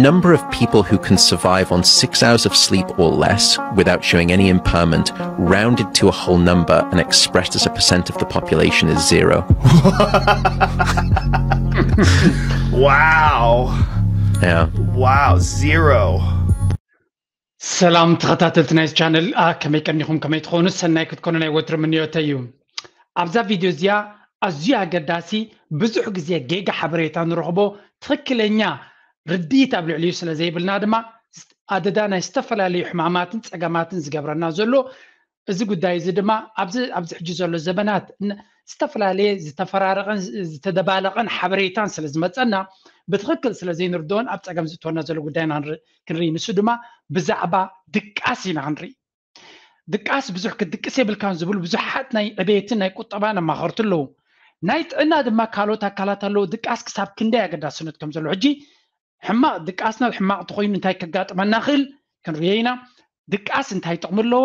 Number of people who can survive on six hours of sleep or less without showing any impairment, rounded to a whole number and expressed as a percent of the population, is zero. Wow. Yeah. Wow. Zero. ሰላም ተኸታተልቲ ናይ ቻነል፣ ከመይ ቀኒኹም፣ ከመይ ትኾኑ? ሰናይ ክትኮኑ ናይ ወትሩ ምንዮተይ እዩ። ኣብዛ ቪድዮ እዚኣ ኣዝዩ ኣገዳሲ፣ ብዙሕ ግዜ ጌጋ ሓበሬታ ንረኽቦ፣ ትኽክለኛ ርድኢት ኣብ ልዕሊኡ ስለ ዘይብልና ድማ ኣደዳ ናይ ዝተፈላለዩ ሕማማትን ጸገማትን ዝገብረና ዘሎ እዚ ጉዳይ እዚ ድማ ኣብዚ ኣብዚ ሕጂ ዘሎ ዘበናት ዝተፈላለየ ዝተፈራረቐን ዝተደባለቐን ሓበሬታን ስለ ዝመፀና ብትኽክል ስለ ዘይንርድኦን ኣብ ፀገም ዝእትወና ዘሎ ጉዳይና ክንርኢ። ንሱ ድማ ብዛዕባ ድቃስ ኢና ክንርኢ። ድቃስ ብዙሕ ክትድቅስ የብልካን ዝብሉ ብዙሓት ናይ ዕቤትን ናይ ቁጠባን ኣማኸርቲ ኣለዉ። ናይ ጥዕና ድማ ካልኦት ኣካላት ኣለዉ። ድቃስ ክሳብ ክንደይ ኣገዳስነት ከም ዘሎ ሕጂ ሕማቕ ድቃስና ሕማቕ ተኾይኑ እንታይ ከጋጥመና ክእል ክንርዮ ኢና። ድቃስ እንታይ ጥቕሚ ኣለዎ?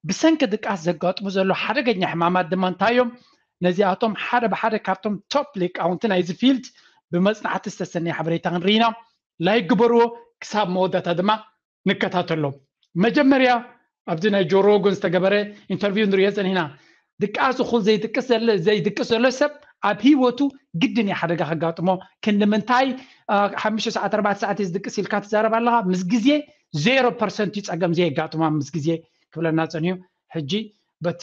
ብሰንኪ ድቃስ ዘጋጥሙ ዘሎ ሓደገኛ ሕማማት ድማ እንታይ እዮም? ነዚኣቶም ሓደ ብሓደ ካብቶም ቶፕ ሊቃውንቲ ናይዚ ፊልድ ብመጽናዕቲ ዝተሰነየ ሓበሬታ ክንርኢ ኢና። ላይክ ግበርዎ፣ ክሳብ መወዳእታ ድማ ንከታተሎ። መጀመርያ ኣብዚ ናይ ጆ ሮገን ዝተገበረ ኢንተርቪው ንሪኦ ጸኒሕና። ድቃስ እኹል ዘይድቅስ ዘሎ ዘይድቅስ ዘሎ ሰብ ኣብ ህይወቱ ግድን እዩ ሓደጋ ከጋጥሞ። ክንዲ ምንታይ ሓሙሽተ ሰዓት ኣርባዕተ ሰዓት ዝድቅስ ኢልካ ትዛረብ ኣለኻ። ምስ ግዜ ዜሮ ፐርሰንት እዩ ጸገም ዘየጋጥሞ ምስ ግዜ ክብለና ጸኒሑ። ሕጂ በቲ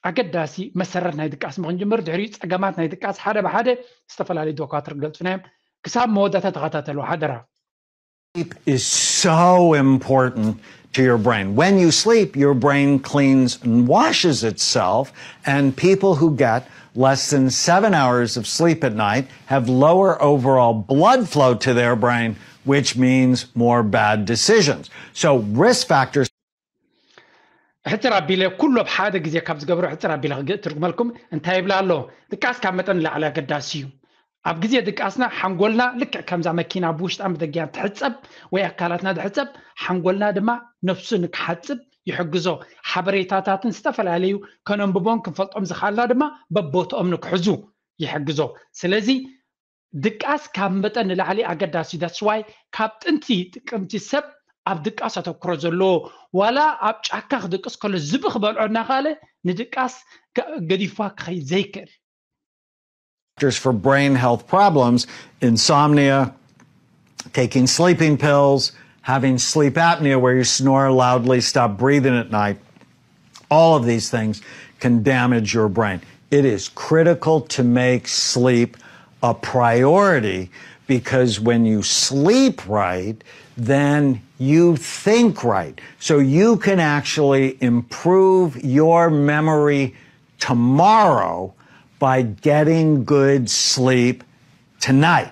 ኣገዳሲ መሰረት ናይ ድቃስ ምክንጅምር ድሕሪኡ ጸገማት ናይ ድቃስ ሓደ ብሓደ ዝተፈላለዩ ዶካትር ክገልጹና እዮም። ክሳብ መወዳእታ ተኸታተሉ ሓደራ። Sleep is so important to your brain. When you sleep, your brain cleans and washes itself, and people who get less than seven hours of sleep at night have lower overall blood flow to their brain, which means more bad decisions. So, risk factors. ሕፅር ኣቢለ ኩሉ ኣብ ሓደ ግዜ ካብ ዝገብሮ ሕፅር ኣቢለ ክትርጉመልኩም እንታይ ይብላ ኣሎ? ድቃስ ካብ መጠን ንላዕሊ ኣገዳሲ እዩ። ኣብ ግዜ ድቃስና ሓንጎልና ልክዕ ከምዛ መኪና ብውሽጣን ብደጊያን ትሕፀብ ወይ ኣካላትና ዝሕፀብ ሓንጎልና ድማ ነፍሱ ንክሓፅብ ይሕግዞ። ሓበሬታታትን ዝተፈላለዩ ከነንብቦን ክንፈልጦም ዝኽኣልና ድማ በቦትኦም ንክሕዙ ይሕግዞ። ስለዚ ድቃስ ካብ መጠን ንላዕሊ ኣገዳሲ። That's why ካብ ጥንቲ ጥቅምቲ ሰብ ኣብ ድቃስ ኣተኩሮ ዘለዎ ዋላ ኣብ ጫካ ክድቅስ ከሎ ዝብኢ ክበልዖ እናኸኣለ ንድቃስ ገዲፍዋ ክኸይድ ዘይክእል። Factors for brain health problems, insomnia, taking sleeping pills, having sleep apnea where you snore loudly, stop breathing at night. All of these things can damage your brain. It is critical to make sleep a priority because when you sleep right, then you think right. So you can actually improve your memory tomorrow by getting good sleep tonight.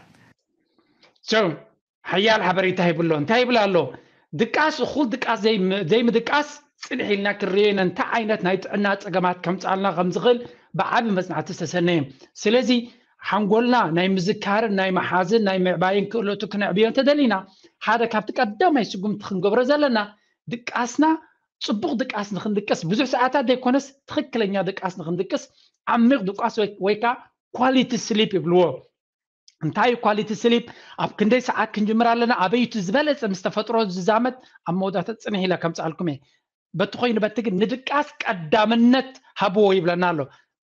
So ሓያል ሓበሬታ ይብሎ። እንታይ ይብል ኣሎ? ድቃስ እኹል ድቃስ ዘይምድቃስ ፅንሕ ኢልና ክንሪኦ ኢና እንታይ ዓይነት ናይ ጥዕና ፀገማት ከምፃልና ከምዝኽእል ብዓቢ መፅናዕቲ ዝተሰነየ። ስለዚ ሓንጎልና ናይ ምዝካርን ናይ መሓዝን ናይ ምዕባይን ክእለቱ ክነዕብዮ እንተደሊና ሓደ ካብቲ ቀዳማይ ስጉምቲ ክንገብሮ ዘለና ድቃስና ፅቡቕ ድቃስ ንክንድቅስ ብዙሕ ሰዓታት ዘይኮነስ ትኽክለኛ ድቃስ ንክንድቅስ ዓሚቕ ድቃስ ወይ ከዓ ኳሊቲ ስሊፕ ይብልዎ። እንታይ ኳሊቲ ስሊፕ ኣብ ክንደይ ሰዓት ክንጅምር ኣለና ኣበይቱ ዝበለፀ ምስ ተፈጥሮ ዝዛመድ ኣብ መወዳእታ ፅንሕ ኢለ ከምፅኣልኩም እየ። በቲ ኮይኑ በቲ ግን ንድቃስ ቀዳምነት ሃብዎ ይብለና ኣሎ።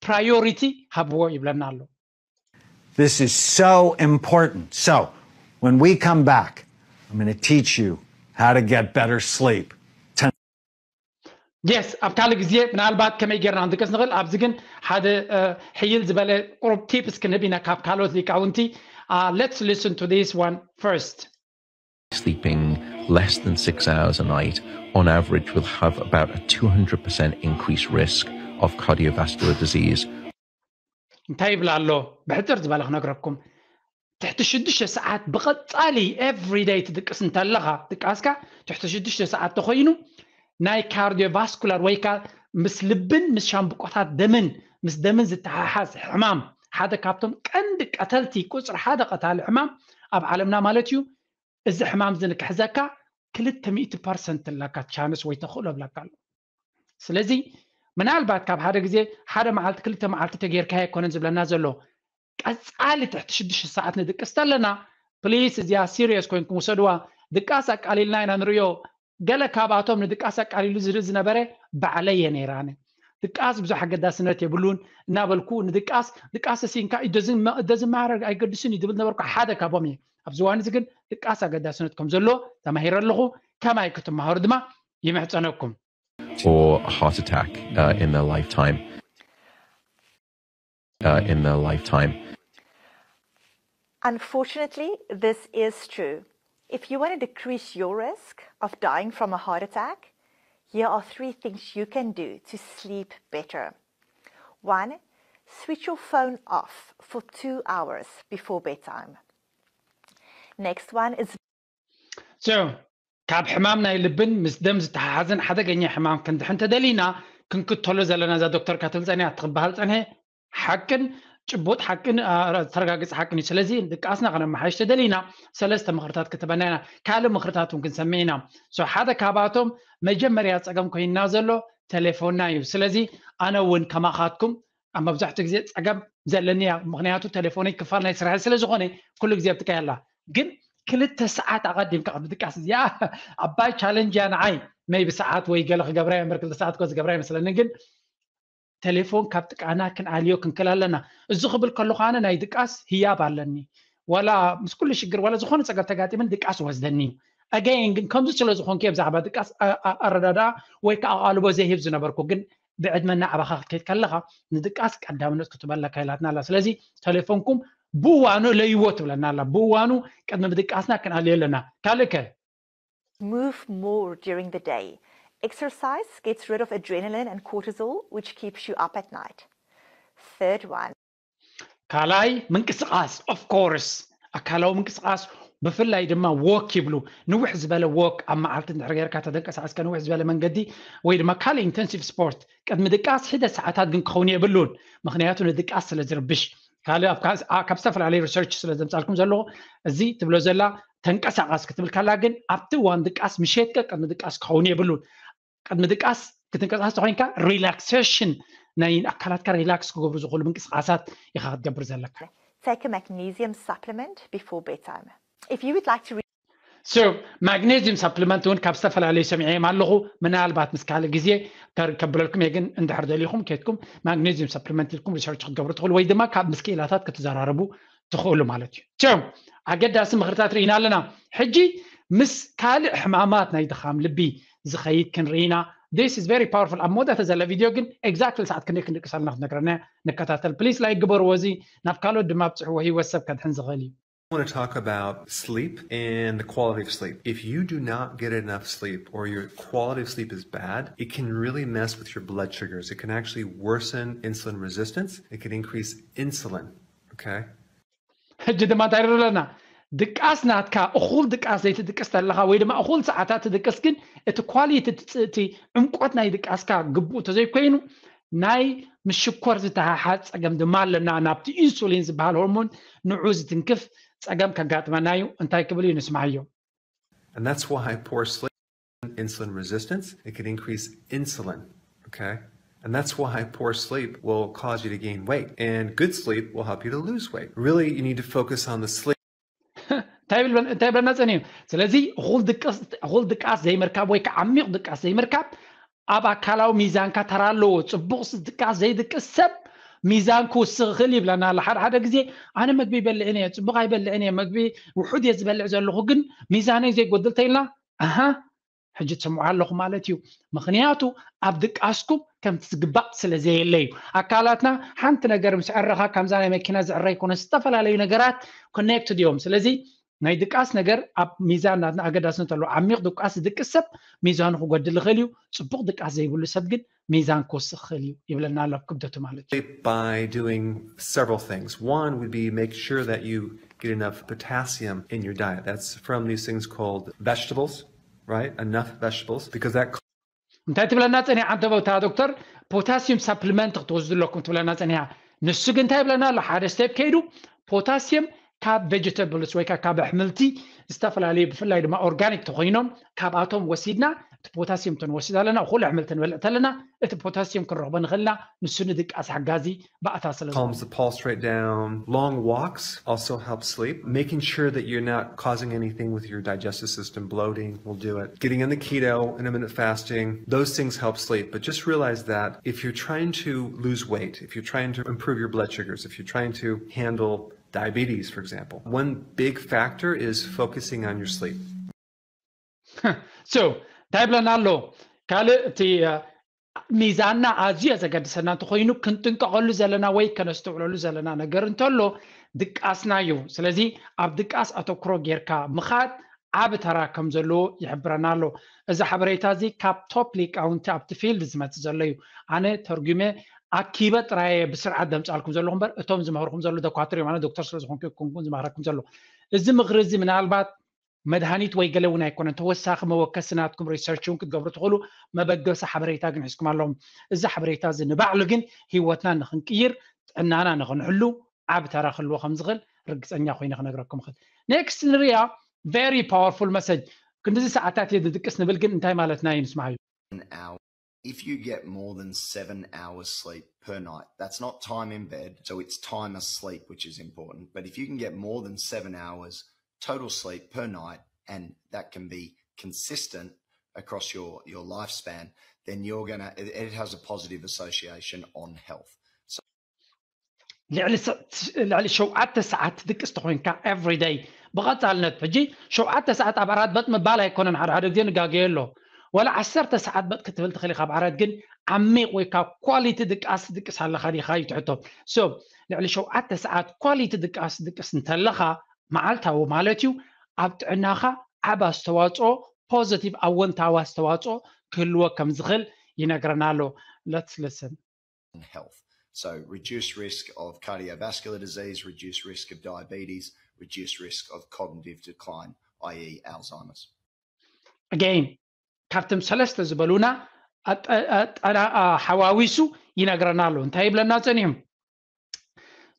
ፕራዮሪቲ ሃብዎ ይብለና ኣሎ። This is so important. So when we come back, I'm going to teach you how to get better sleep. Yes, ኣብ ካልእ ግዜ ምናልባት ከመይ ጌርና ክንድቅስ ንኽእል። ኣብዚ ግን ሓደ ሕይል ዝበለ ቁሩብ ቲፕስ ክንህብ ኢና ካብ ካልኦት ሊቃውንቲ። Let's listen to this one first. Sleeping less than six hours a night on average will have about a two hundred percent increased risk of cardiovascular disease. እንታይ ይብል ኣሎ? ብሕፅር ዝበለ ክነግረኩም። ትሕቲ ሽዱሽተ ሰዓት ብቐፃሊ everyday ትድቅስ እንተለኻ ድቃስካ ትሕቲ ሽዱሽተ ሰዓት ተኾይኑ ናይ ካርዲዮቫስኩላር ወይ ከዓ ምስ ልብን ምስ ሻምብቆታት ደምን ምስ ደምን ዝተሓሓዝ ሕማም ሓደ ካብቶም ቀንዲ ቀተልቲ ቁፅሪ ሓደ ቀታሊ ሕማም ኣብ ዓለምና ማለት እዩ። እዚ ሕማም እዚ ንክሕዘካ ክልተ ሚእቲ ፐርሰንት ኣለካ ቻንስ ወይ ተኽእሎ ብለካ ኣሎ። ስለዚ ምናልባት ካብ ሓደ ግዜ ሓደ መዓልቲ ክልተ መዓልቲ ተጌርካ ኣይኮነን ዝብለና ዘሎ። ቀፃሊ ትሕቲ ሽዱሽተ ሰዓት ንድቅስ ተለና ፕሊስ እዚኣ ሲሪየስ ኮይንኩም ውሰድዋ። ድቃስ ኣቃሊልና ኢና ንርእዮ። ገለ ካብኣቶም ንድቃስ ኣቃሊሉ ዝርኢ ዝነበረ ባዕለይ እየ ነይራነ። ድቃስ ብዙሕ ኣገዳስነት የብሉን እናበልኩ ንድቃስ ድቃስ ተሲንካ ደዝማረግ ኣይገድስን እዩ ዝብል ነበርኩ። ሓደ ካብኦም እየ። ኣብዚ እዋን እዚ ግን ድቃስ ኣገዳስነት ከም ዘሎ ተማሂረ ኣለኹ። ከማይ ክትመሃሩ ድማ ይምሕጸነኩም። Or a heart attack uh, in their lifetime. Uh, in their lifetime. Unfortunately, this is true. If you want to decrease your risk of dying from a heart attack, here are three things you can do to sleep better. One, switch your phone off for two hours before bedtime. Next one is So ካብ ሕማም ናይ ልብን ምስ ደም ዝተሓሓዘን ሓደገኛ ሕማም ክንድሕን ተደሊና ክንክተሎ ዘለና እዛ ዶክተር ካትብል ጸኒያ ትክበሃል ጸንሐ ሓቅን ጭቡጥ ሓቅን ዝተረጋገጸ ሓቅን እዩ። ስለዚ ድቃስና ከነመሓይሽ ተደሊና ሰለስተ ምኽርታት ክትበና ኢና። ካልእ ምኽርታት እውን ክንሰምዕ ኢና። So ሓደ ካብኣቶም መጀመርያ ጸገም ኮይንና ዘሎ ቴሌፎንና እዩ። ስለዚ ኣነ እውን ከማኻትኩም ኣብ መብዛሕትኡ ግዜ ጸገም ዘለኒ እያ። ምኽንያቱ ቴሌፎነይ ክፋል ናይ ስራሐይ ስለ ዝኾነ ኩሉ ግዜ ኣብቲ ቀያ ኣላ። ግን ክልተ ሰዓት ኣቐዲምካ ቅድሚ ድቃስ እዚኣ ኣባይ ቻለንጅ እያ ንዓይ። መይቢ ሰዓት ወይ ገለ ክገብራ እየ እምበር ክልተ ሰዓት እኮ ዝገብራ ኣይመስለንን። ግን ቴሌፎን ካብ ጥቃና ክንኣልዮ ክንክል ኣለና። እዚ ክብል ከለኹ ኣነ ናይ ድቃስ ህያብ ኣለኒ። ዋላ ምስ ኩሉ ሽግር ዋላ ዝኾነ ጸገም ተጋጢምን ድቃስ ወስደኒ እዩ። ኣገይን ግን ከምዚ ስለ ዝኾንኩ እየ ብዛዕባ ድቃስ ኣረዳድኣ ወይ ከዓ ኣቓልቦ ዘይህብ ዝነበርኩ። ግን ብዕድመ እናዓበኻ ክትከይድ ከለኻ ንድቃስ ቀዳምነት ክትበለካ ኢላትና ኣላ። ስለዚ ቴሌፎንኩም ብእዋኑ ለይዎ ትብለና ኣላ። ብእዋኑ ቅድሚ ምድቃስና ክንኣልዮ ኣለና። ካልእ ከ? Move more during the day. Exercise gets rid of adrenaline and cortisol, which keeps you up at night. Third one. ካልኣይ ምንቅስቃስ of course ኣካላዊ ምንቅስቃስ ብፍላይ ድማ ዎክ ይብሉ። ንውሕ ዝበለ ዎክ ኣብ መዓልቲ እንድሕር ጌርካ ተተንቀሳቀስካ ንውሕ ዝበለ መንገዲ ወይ ድማ ካልእ ኢንተንሲቭ ስፖርት ቅድሚ ድቃስ ሒደት ሰዓታት ግን ክኸውን የብሉን። ምኽንያቱ ንድቃስ ስለ ዝርብሽ። ካልእ ካብ ዝተፈላለዩ ሪሰርች ስለ ዘምጻልኩም ዘለኹ እዚ ትብሎ ዘላ ተንቀሳቀስ ክትብል ካላ ግን ኣብቲ እዋን ድቃስ ምሸት ቅድሚ ድቃስ ክኸውን የብሉን። ቅድሚ ድቃስ ክትንቀሳቀስ ተኮይንካ ሪላክሴሽን ናይ ኣካላትካ ሪላክስ ክገብሩ ዝኽእሉ ምንቅስቃሳት ኢኻ ክትገብር ዘለካ። Take a magnesium supplement before bedtime. If you would like to read So magnesium supplement እውን ካብ ዝተፈላለዩ ሰሚዐዮም ኣለኹ። ምናልባት ምስ ካልእ ግዜ ከብለልኩም እየ፣ ግን እንድሕር ደሊኹም ኬድኩም magnesium supplement ኢልኩም ሪሰርች ክትገብሩ ትኽእሉ ወይ ድማ ካብ ምስ ክኢላታት ክትዘራረቡ ትኽእሉ ማለት እዩ። So ኣገዳሲ ምኽርታት ርኢና ኣለና። ሕጂ ምስ ካልእ ሕማማት ናይ ድኻም ልቢ ዝኸይድ ክንርኢ ኢና። This is very powerful። ኣብ መወዳእታ ዘላ ቪድዮ ግን exactly ሰዓት ክንደይ ክንድቅስ ኣለና ክትነግረና እያ። ንከታተል please። ላይክ ግበርዎ፣ እዚ ናብ ካልኦት ድማ ኣብፅሕዎ፣ ህይወት ሰብ ከድሕን ዝኽእል እዩ። I want to talk about sleep and the quality of sleep. If you do not get enough sleep or your quality of sleep is bad, it can really mess with your blood sugars. It can actually worsen insulin resistance. It can increase insulin. Okay. ሕጂ ድማ እንታይ ንርኢ ኣለና? ድቃስ ናትካ እኹል ድቃስ ዘይትድቅስ ተለኻ ወይ ድማ እኹል ሰዓታት ትድቅስ ግን እቲ ኳሊቲ እቲ ዕምቆት ናይ ድቃስካ ግቡእ ተዘይኮይኑ ናይ ምስ ሽኮር ዝተሓሓዝ ጸገም ድማ ኣለና። ናብቲ ኢንሱሊን ዝበሃል ሆርሞን ንዑ ዝትንክፍ ጸገም ከጋጥመና እዩ። እንታይ ክብል እዩ ንስማዓዮ። And that's why poor sleep, insulin resistance, it can increase insulin. Okay. And that's why poor sleep will cause you to gain weight. And good sleep will help you to lose weight. Really, you need to focus on the sleep. እንታይ ይብል እንታይ ይብለና ጸኒዩ። ስለዚ እኹል ድቃስ ዘይምርካብ ወይ ከዓ ዓሚቕ ድቃስ ዘይምርካብ ኣብ ኣካላዊ ሚዛንካ ተራ ኣለዎ። ጽቡቕ ድቃስ ዘይድቅስ ሰብ ሚዛን ክውስኽ ይኽእል ይብለና ኣሎ። ሓደ ሓደ ግዜ ኣነ መግቢ ይበልዕን እየ፣ ጽቡቕ ኣይበልዕን እየ፣ መግቢ ውሑድ እየ ዝበልዕ ዘለኹ ግን ሚዛነይ ዘይጎድል ተይልና ኣሃ ሕጂ ትሰምዑ ኣለኹ ማለት እዩ። ምኽንያቱ ኣብ ድቃስኩም ከምቲ ዝግባእ ስለ ዘየለ እዩ። ኣካላትና ሓንቲ ነገር ምስ ዕረኻ ከምዛ ናይ መኪና ዝዕረ ይኮነ ዝተፈላለዩ ነገራት ኮኔክትድ እዮም። ስለዚ ናይ ድቃስ ነገር ኣብ ሚዛን ናትና ኣገዳስነት ኣለዎ። ዓሚቕ ድቃስ ዝድቅስ ሰብ ሚዛኑ ክጎድል ይኽእል እዩ። ጽቡቕ ድቃስ ዘይብሉ ሰብ ግን ሚዛን ክወስኽ ይኽእል እዩ ይብለና ኣሎ ኣብ ክብደቱ ማለት እዩ። By doing several things. One would be make sure that you get enough potassium in your diet. That's from these things called vegetables, right? Enough vegetables because that እንታይ ትብለና ጸኒሓ ኣንተ ቦታ ዶክተር? ፖታሲየም ሳፕሊመንት ክትወስዱ ኣለኩም ትብለና ጸኒሓ። ንሱ ግን እንታይ ይብለና ኣሎ? ሓደ ስቴፕ ከይዱ ፖታሲየም ካብ vegetables ወይ ካብ ኣሕምልቲ ዝተፈላለዩ ብፍላይ ድማ organic ተኮይኖም ካብኣቶም ወሲድና እቲ ፖታሲየም ተንወስድ ኣለና። ኩሉ ኣሕምልቲ ንበልዕ ተለና እቲ ፖታሲየም ክንረኽቦ ንኽእልና ንሱ ንድቃስ ሓጋዚ ባእታ ስለ ዝኾነ Calms the pulse rate down. Long walks also help sleep. Making sure that you're not causing anything with your digestive system, bloating will do it. Getting on the keto, intermittent fasting, those things help sleep. But just realize that if you're trying to lose weight, if you're trying to improve your blood sugars, if you're trying to handle diabetes, for example, one big factor is focusing on your sleep. So እንታይ ይብለና ኣሎ? ካልእ እቲ ሚዛንና ኣዝዩ ዘገድሰና እንተኮይኑ ክንጥንቀቐሉ ዘለና ወይ ከነስተውዕለሉ ዘለና ነገር እንተሎ ድቃስና እዩ። ስለዚ ኣብ ድቃስ ኣተኩሮ ጌርካ ምኻድ ዓቢ ተራ ከም ዘለዎ ይሕብረና ኣሎ። እዚ ሓበሬታ እዚ ካብ ቶፕ ሊቃውንቲ ኣብቲ ፊልድ ዝመጽእ ዘሎ እዩ። ኣነ ተርጉመ ኣኪበ ጥራየ ብስርዓት ደምጻልኩም ዘለኹ እምበር እቶም ዝምህርኩም ዘሎ ደኳትር እዮም። ኣነ ዶክተር ስለ ዝኾንኩ ኣይኮንኩን ዝመኽረኩም ዘሎ። እዚ ምኽሪ እዚ ምናልባት መድሃኒት ወይ ገለ እውን ኣይኮነን። ተወሳኺ መወከሲ ናትኩም ሪሰርች እውን ክትገብሩ ትኽእሉ። መበገሲ ሓበሬታ ግን ሒዝኩም ኣለኹም። እዚ ሓበሬታ እዚ ንባዕሉ ግን ህይወትና ንክንቅይር ጥዕናና ንክንሕሉ ዓብ ተራ ክህልዎ ከም ዝኽእል ርግፀኛ ኮይነ ክነግረኩም እኽእል። ኔክስት ንሪኣ very powerful message። ክንድዚ ሰዓታት እየ ድድቅስ ንብል ግን እንታይ ማለትና እዩ ንስማዓዩ። An hour. If you get more than seven hours sleep per night, that's not time in bed, so it's time asleep, which is important. But if you can get more than seven hours total sleep per night, and that can be consistent across your, your lifespan, then you're gonna, it, it has a positive association on health. ልዕሊ ሸውዓተ ሰዓት ድቅስ ተኮይንካ every day ብቐፃልነት ሕጂ ሸውዓተ ሰዓት ኣብ ዓራት በጥ ምባል ኣይኮነን። ሓደ ሓደ ግዜ ንጋገየ ኣሎ። ዋላ ዓሰርተ ሰዓት በጥ ክትብል ትኽእል ኢኻ ኣብ ዓራት፣ ግን ዓሚቕ ወይ ካብ ኳሊቲ ድቃስ ድቅስ ኣለኻ ዲኻ እዩ ትሕቶ። So ልዕሊ ሸውዓተ ሰዓት ኳሊቲ ድቃስ ድቅስ እንተለኻ መዓልታዊ ማለት እዩ ኣብ ጥዕናኻ ዓብ ኣስተዋፅኦ ፖዘቲቭ ኣወንታዊ ኣስተዋፅኦ ክህልዎ ከም ዝኽእል ይነግረና ኣሎ። Let's listen. Health. So reduced risk of cardiovascular disease, reduced risk of diabetes, reduced risk of cognitive decline, i.e. Alzheimer's. Again ካብቶም ሰለስተ ዝበሉና ሓዋዊሱ ይነግረና ኣሎ። እንታይ ይብለና ፀኒሑ?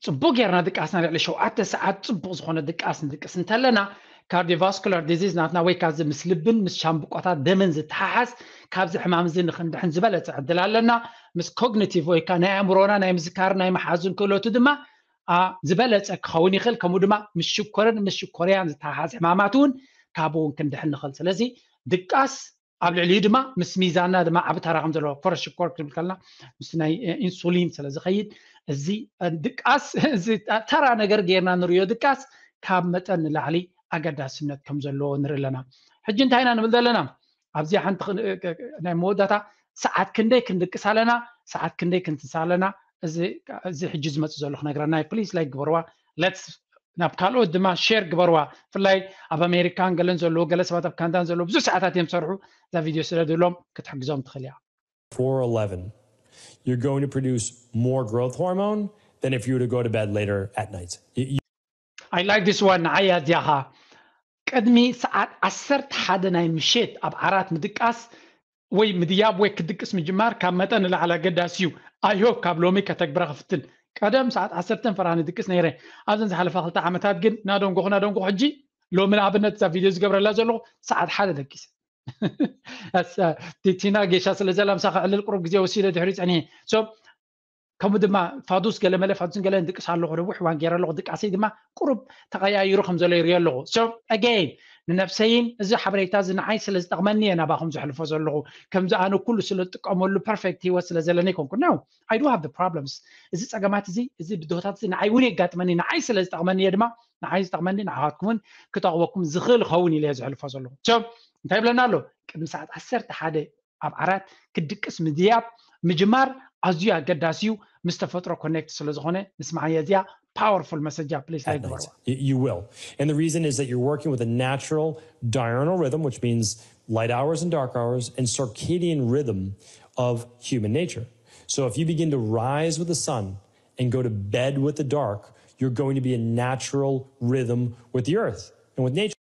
ፅቡቅ ጌርና ድቃስና ልዕሊ ሸውዓተ ሰዓት ፅቡቅ ዝኾነ ድቃስ ንድቅስ እንተለና ካርዲዮቫስኩላር ዲዚዝ ናትና ወይ ካብዚ ምስ ልብን ምስ ሻምብቆታት ደምን ዝተሓሓዝ ካብዚ ሕማም እዚ ንክንድሕን ዝበለፀ ዕድል ኣለና። ምስ ኮግኒቲቭ ወይ ከዓ ናይ ኣእምሮና ናይ ምዝካር ናይ መሓዙን ክእለቱ ድማ ዝበለፀ ክኸውን ይኽእል። ከምኡ ድማ ምስ ሽኮርን ምስ ሽኮርያን ዝተሓሓዝ ሕማማት እውን ካብኡ እውን ክንድሕን ንኽእል። ስለዚ ድቃስ ኣብ ልዕሊኡ ድማ ምስ ሚዛንና ድማ ዓቢ ተራ ከም ዘለዎ ኮረ ሽኮር ክንብል ከለና ምስ ናይ ኢንሱሊን ስለ ዝኸይድ እዚ ድቃስ እዚ ተራ ነገር ጌርና ንሪኦ ድቃስ ካብ መጠን ንላዕሊ ኣገዳስነት ከም ዘለዎ ንርኢ ኣለና። ሕጂ እንታይ ኢና ንብል ዘለና? ኣብዚኣ ሓንቲ ናይ መወዳእታ ሰዓት ክንደይ ክንድቅስ ኣለና፣ ሰዓት ክንደይ ክንትንሳ ኣለና። እዚ ሕጂ ዝመፅእ ዘሎ ክነግረና እዩ። ፕሊዝ ላይክ ግበርዋ። ሌትስ ናብ ካልኦት ድማ ሼር ግበርዋ። ብፍላይ ኣብ ኣሜሪካን ገለን ዘለዎ ገለ ሰባት ኣብ ካናዳን ዘለዎ ብዙሕ ሰዓታት እዮም ዝሰርሑ። እዛ ቪድዮ ስደድሎም ክትሕግዞም ትኽእል እያ። Four eleven, you're going to produce more growth hormone than if you were to go to bed later at night. I like this one. ንዓይ ኣዚያኻ ቅድሚ ሰዓት ዓሰርተ ሓደ ናይ ምሸት ኣብ ዓራት ምድቃስ ወይ ምድያብ ወይ ክድቅስ ምጅማር ካብ መጠን ንላዕሊ ኣገዳሲ እዩ። I hope ካብ ሎሚ ከተግብረ ክፍትን። ቀደም ሰዓት ዓሰርተ ፈራኒ ድቅስ ነይረ። ኣብዘን ዝሓለፋ ክልተ ዓመታት ግን ናደንጎኹ ናደንጎኹ ሕጂ ሎሚ ንኣብነት እዛ ቪድዮ ዝገብረላ ዘለኹ ሰዓት ሓደ ደቂሰ። ቲና ጌሻ ስለ ዘላ ምሳኻ ዕልል ቅሩብ ግዜ ወሲደ ድሕሪ ጸኒሐ። So ከምኡ ድማ ፋዱስ ገለመለ ፋዱስን ገለን ድቅስ ኣለኹ ነዊሕ እዋን ገይረ ኣለኹ ድቃሰይ ድማ ቁሩብ ተቐያይሩ ከም ዘሎ ይሪኦ ኣለኹ። So again ንነብሰይን እዚ ሓበሬታ እዚ ንዓይ ስለ ዝጠቕመኒ እየ ናባኹም ዘሕልፎ ዘለኹ። ከምዚ ኣነ ኩሉ ስለ ዝጥቀመሉ ፐርፌክት ህይወት ስለ ዘለኒ ኣይኮንኩ። No, I do have the problems። እዚ ጸገማት እዚ እዚ ብድሆታት እዚ ንዓይ እውን የጋጥመኒ። ንዓይ ስለ ዝጠቕመኒ እየ ድማ ንዓይ ዝጠቕመኒ ንዓኻትኩም እውን ክጠቕመኩም ዝኽእል ኸውን ኢለ እየ ዘሕልፎ ዘለኹ። So እንታይ ይብለና ኣሎ? ቅድሚ ሰዓት ዓሰርተ ሓደ ኣብ ዓራት ክድቅስ ምድያብ ምጅማር ኣዝዩ ኣገዳሲ እዩ። ምስ ተፈጥሮ ኮኔክት ስለ ዝኾነ ንስማዓያ እዚኣ powerful message እያ። Please like ግበርዋ። You will. And the reason is that you're working with a natural diurnal rhythm, which means light hours and dark hours, and circadian rhythm of human nature. So if you begin to rise with the sun and go to bed with the dark, you're going to be in natural rhythm with the earth and with nature.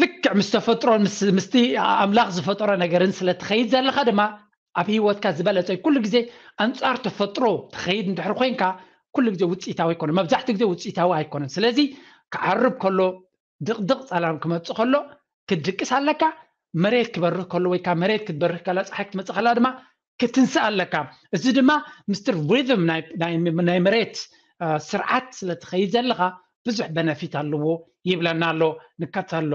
ልክዕ ምስ ተፈጥሮን ምስቲ ኣምላኽ ዝፈጠሮ ነገርን ስለ ትኸይድ ዘለኻ ድማ ኣብ ህይወትካ ዝበለጸ ኩሉ ግዜ ኣንጻር ተፈጥሮ ትኸይድ እንድሕር ኮይንካ ኩሉ ግዜ ውፅኢታዊ ኣይኮነን፣ መብዛሕትኡ ግዜ ውፅኢታዊ ኣይኮነን። ስለዚ ክዓርብ ከሎ ድቕድቕ ፀላም ክመፅእ ከሎ ክትድቅስ ኣለካ። መሬት ክበርህ ከሎ ወይ ካብ መሬት ክትበርህ ከላ ፀሓይ ክትመፅእ ከላ ድማ ክትንስእ ኣለካ። እዚ ድማ ምስቲ ሪዝም ናይ መሬት ስርዓት ስለትኸይድ ዘለካ ብዙሕ በነፊት ኣለዎ ይብለና ኣሎ። ንከተሎ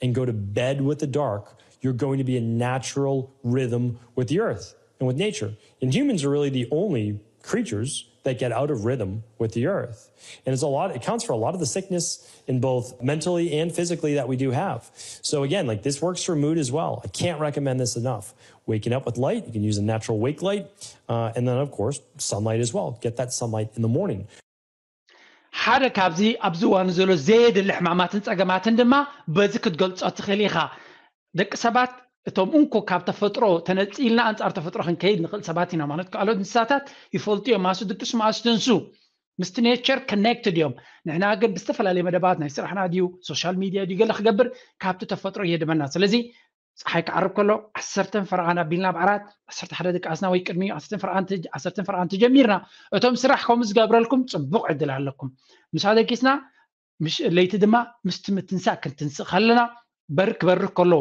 and go to bed with the dark, you're going to be in natural rhythm with the earth and with nature. And humans are really the only creatures that get out of rhythm with the earth. And it's a lot, it counts for a lot of the sickness in both mentally and physically that we do have. So again, like, this works for mood as well. I can't recommend this enough. Waking up with light, you can use a natural wake light. Uh, and then, of course, sunlight as well. Get that sunlight in the morning. ሓደ ካብዚ ኣብዚ እዋን ዘሎ ዘየድሊ ሕማማትን ጸገማትን ድማ በዚ ክትገልጾ ትኽእል ኢኻ። ደቂ ሰባት እቶም እንኮ ካብ ተፈጥሮ ተነጺልና ኣንጻር ተፈጥሮ ክንከይድ ንኽእል ሰባት ኢና። ማለት ካልኦት እንስሳታት ይፈልጡ እዮም፣ ማሱ ድቅሱ ማሱ ትንሱ ምስቲ ኔቸር ኮኔክትድ እዮም። ንሕና ግን ብዝተፈላለየ መደባት ናይ ስራሕና ድዩ ሶሻል ሚድያ ድዩ ገለ ክገብር ካብቲ ተፈጥሮ ይህድመና። ስለዚ ፀሓይ ክዓርብ ከሎ ዓሰርተን ፈርቓን ኣቢልና ኣብ ዓራት ዓሰርተ ሓደ ድቃስና ወይ ቅድሚ ዓሰርተን ፈርቓን ተጀሚርና እቶም ስራሕ ከምኡ ዝገብረልኩም ፅቡቕ ዕድል ኣለኩም። ምሳ ደቂስና ለይቲ ድማ ምስቲ ምትንሳእ ክንትንስእ ከለና በርክ በርክ ከሎ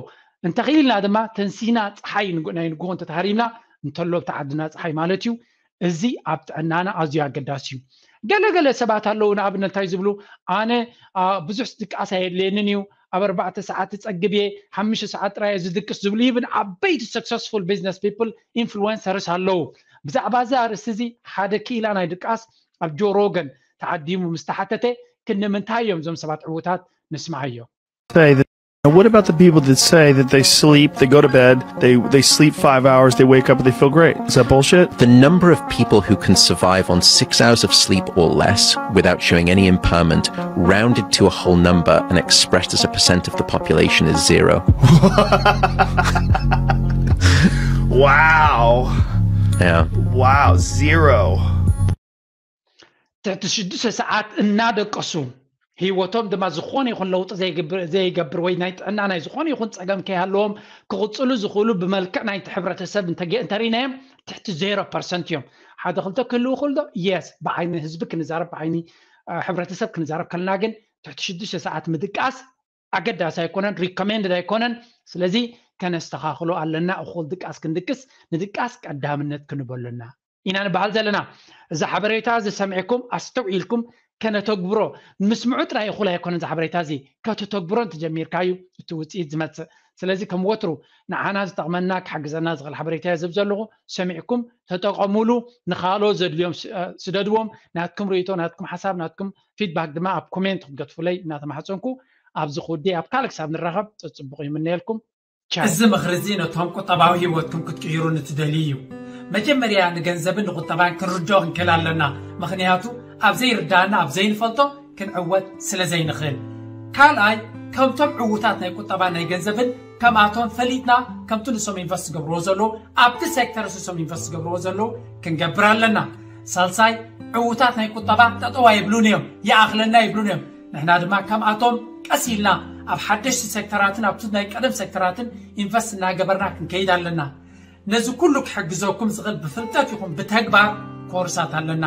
እንተኽኢልና ድማ ተንሲና ፀሓይ ናይ ንግሆ እንተተሃሪምና እንተሎ ኣብቲ ዓድና ፀሓይ ማለት እዩ። እዚ ኣብ ጥዕናና ኣዝዩ ኣገዳሲ እዩ። ገለገለ ሰባት ኣለዉ ንኣብነት እንታይ ዝብሉ ኣነ ብዙሕ ድቃስ ኣየድልየንን እዩ ኣብ ኣርባዕተ ሰዓት ትጸግብ እየ ሓሙሽተ ሰዓት ጥራይ ዝድቅስ ዝብሉ ይብን ዓበይቲ successful business people influencers ኣለዉ። ብዛዕባ እዚ ኣርእስቲ እዚ ሓደ ክኢላ ናይ ድቃስ ኣብ ጆ ሮገን ተዓዲሙ ምስ ተሓተተ ክንምንታይ እዮም እዞም ሰባት ዕዉታት ንስምዓዮ። What about the people that say that they sleep, they go to bed, they, they sleep five hours, they wake up, they feel great? Is that bullshit? The number of people who can survive on six hours of sleep or less without showing any impairment, rounded to a whole number and expressed as a percent of the population, is zero. Wow. Yeah. Wow, zero. ትሕቲ ሽዱሽተ ሰዓት እናደቀሱ ህይወቶም ድማ ዝኾነ ይኹን ለውጢ ዘይገብር ወይ ናይ ጥዕና ናይ ዝኾነ ይኹን ፀገም ከይሃለዎም ክቕፅሉ ዝኽእሉ ብመልክዕ ናይቲ ሕብረተሰብ እንተሪእናዮም ትሕቲ ዜሮ ፐርሰንት እዮም። ሓደ ክልተ ክህልው ክእል ዶ? የስ፣ ብዓይኒ ህዝቢ ክንዛረብ ብዓይኒ ሕብረተሰብ ክንዛረብ ከለና ግን ትሕቲ ሽዱሽተ ሰዓት ምድቃስ ኣገዳሲ ኣይኮነን፣ ሪኮሜንድድ ኣይኮነን። ስለዚ ከነስተኻኽሎ ኣለና። እኹል ድቃስ ክንድቅስ ንድቃስ ቀዳምነት ክንበሎ ኣለና። ኢና ንበሃል ዘለና። እዚ ሓበሬታ እዚ ሰሚዕኩም ኣስተውዒልኩም ከነተግብሮ ምስምዑ ጥራይ እኹል ኣይኮነን። እዚ ሓበሬታ እዚ ከተተግብሮ እንተጀሚርካዩ እቲ ውፅኢት ዝመፅእ። ስለዚ ከም ወትሩ ንዓና ዝጠቕመና ክሕግዘና ዝኽእል ሓበሬታ እየ ዝብ ዘለኹ። ሰሚዕኩም ተጠቐሙሉ። ንኻልኦት ዘድልዮም ስደድዎም። ናትኩም ርእይቶ፣ ናትኩም ሓሳብ፣ ናትኩም ፊድባክ ድማ ኣብ ኮሜንት ክትገትፉለይ እናተማሕፀንኩ ኣብዚ ክውዲ ኣብ ካልእ ክሳብ ንራኸብ ፅፅቡቕ ይምነየልኩም። እዚ ምኽሪ እዚ ነቶም ቁጠባዊ ህይወትኩም ክትቅይሩ ንትደልዩ እዩ። መጀመርያ ንገንዘብን ንቁጠባን ክንርድኦ ክንክእል ኣለና። ምኽንያቱ ኣብ ዘይርዳእና ኣብ ዘይንፈልጦ ክንዕወት ስለ ዘይንኽእል። ካልኣይ ከምቶም ዕዉታት ናይ ቁጠባ ናይ ገንዘብን ከምኣቶም ፈሊጥና ከምቲ ንሶም ኢንቨስት ዝገብርዎ ዘለዉ ኣብቲ ሴክተር ንሶም ኢንቨስት ዝገብርዎ ዘለዉ ክንገብር ኣለና። ሳልሳይ ዕዉታት ናይ ቁጠባ ጠጠዋ ይብሉን እዮም፣ ይኣኽለና ይብሉን እዮም። ንሕና ድማ ከምኣቶም ቀስ ኢልና ኣብ ሓደሽቲ ሴክተራትን ኣብቲ ናይ ቀደም ሴክተራትን ኢንቨስት እናገበርና ክንከይድ ኣለና። ነዚ ኩሉ ክሕግዘኩም ዝኽእል ብፍልጠት ይኹን ብተግባር ኮርሳት ኣለና።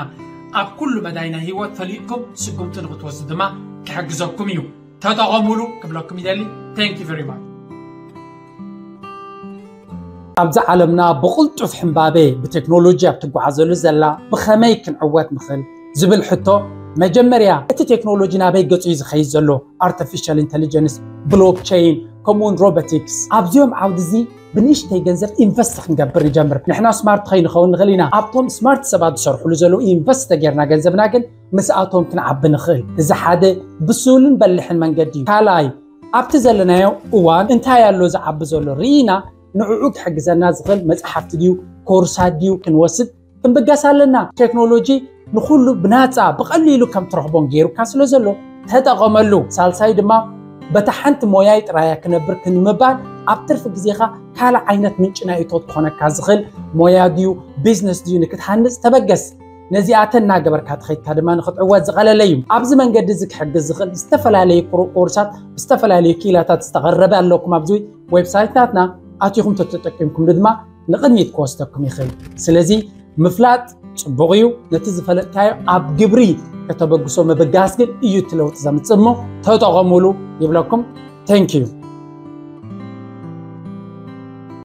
ኣብ ኩሉ መዳይ ናይ ህይወት ፈሊጥኩም ስጉምቲ ንክትወስዱ ድማ ክሕግዘኩም እዩ። ተጠቐሙሉ ክብለኩም ይደሊ። Thank you very much። ኣብዚ ዓለምና ብቕልጡፍ ሕምባቤ ብቴክኖሎጂ ኣብ ትጓዓዘሉ ዘላ ብኸመይ ክንዕወት ንኽእል ዝብል ሕቶ መጀመርያ እቲ ቴክኖሎጂ ናበይ ገጹ እዩ ዝኸይድ ዘሎ? ኣርቲፊሻል ኢንተሊጀንስ፣ ብሎክቸይን ከምኡውን ሮቦቲክስ ኣብዚኦም ዓውዲ እዚ ብንእሽተይ ገንዘብ ኢንቨስት ክንገብር ንጀምር። ንሕና ስማርት ከይንኸውን ንኽእል ኢና። ኣብቶም ስማርት ሰባት ዝሰርሕሉ ዘለዉ ኢንቨስት ተጌርና ገንዘብና ግን ምስኣቶም ክንዓቢ ንኽእል። እዚ ሓደ ብሱልን በልሕን መንገዲ እዩ። ካልኣይ ኣብቲ ዘለናዮ እዋን እንታይ ኣሎ ዝዓቢ ዘሎ ርኢና ንዕኡ ክሕግዘና ዝኽእል መፅሓፍቲ ድዩ ኮርሳት ድዩ ክንወስድ ክንብገስ ኣለና። ቴክኖሎጂ ንኹሉ ብናፃ ብቐሊሉ ከም ትረኽቦን ገይሩካ ስለ ዘሎ ተጠቐመሉ። ሳልሳይ ድማ በታ ሓንቲ ሞያይ ጥራያ ክነብር ክንምባል ኣብ ትርፊ ግዜኻ ካልእ ዓይነት ምንጪ ናይ እቶት ክኾነካ ዝኽእል ሞያ ድዩ ቢዝነስ ድዩ ንክትሃንፅ ተበገስ። ነዚኣተን እናገበርካ ተኸይድካ ድማ ንክትዕወት ዝቐለለ እዩ። ኣብዚ መንገዲ እዚ ክሕግዝ ዝኽእል ዝተፈላለዩ ኮርሳት ብዝተፈላለዩ ክኢላታት ዝተቐረበ ኣለኩም ኣብዚ ዌብሳይት ናትና ኣቲኹም ተተጠቂምኩምሉ ድማ ንቕድሚት ክወስደኩም ይኽእል። ስለዚ ምፍላጥ ጽቡቕ እዩ። ነቲ ዝፈለጥካዮ ኣብ ግብሪ ከተበግሶ ምብጋስ ግን እዩ እቲ ለውጢ ዘምጽእ እሞ ተጠቐሙሉ ይብለኩም። Thank you።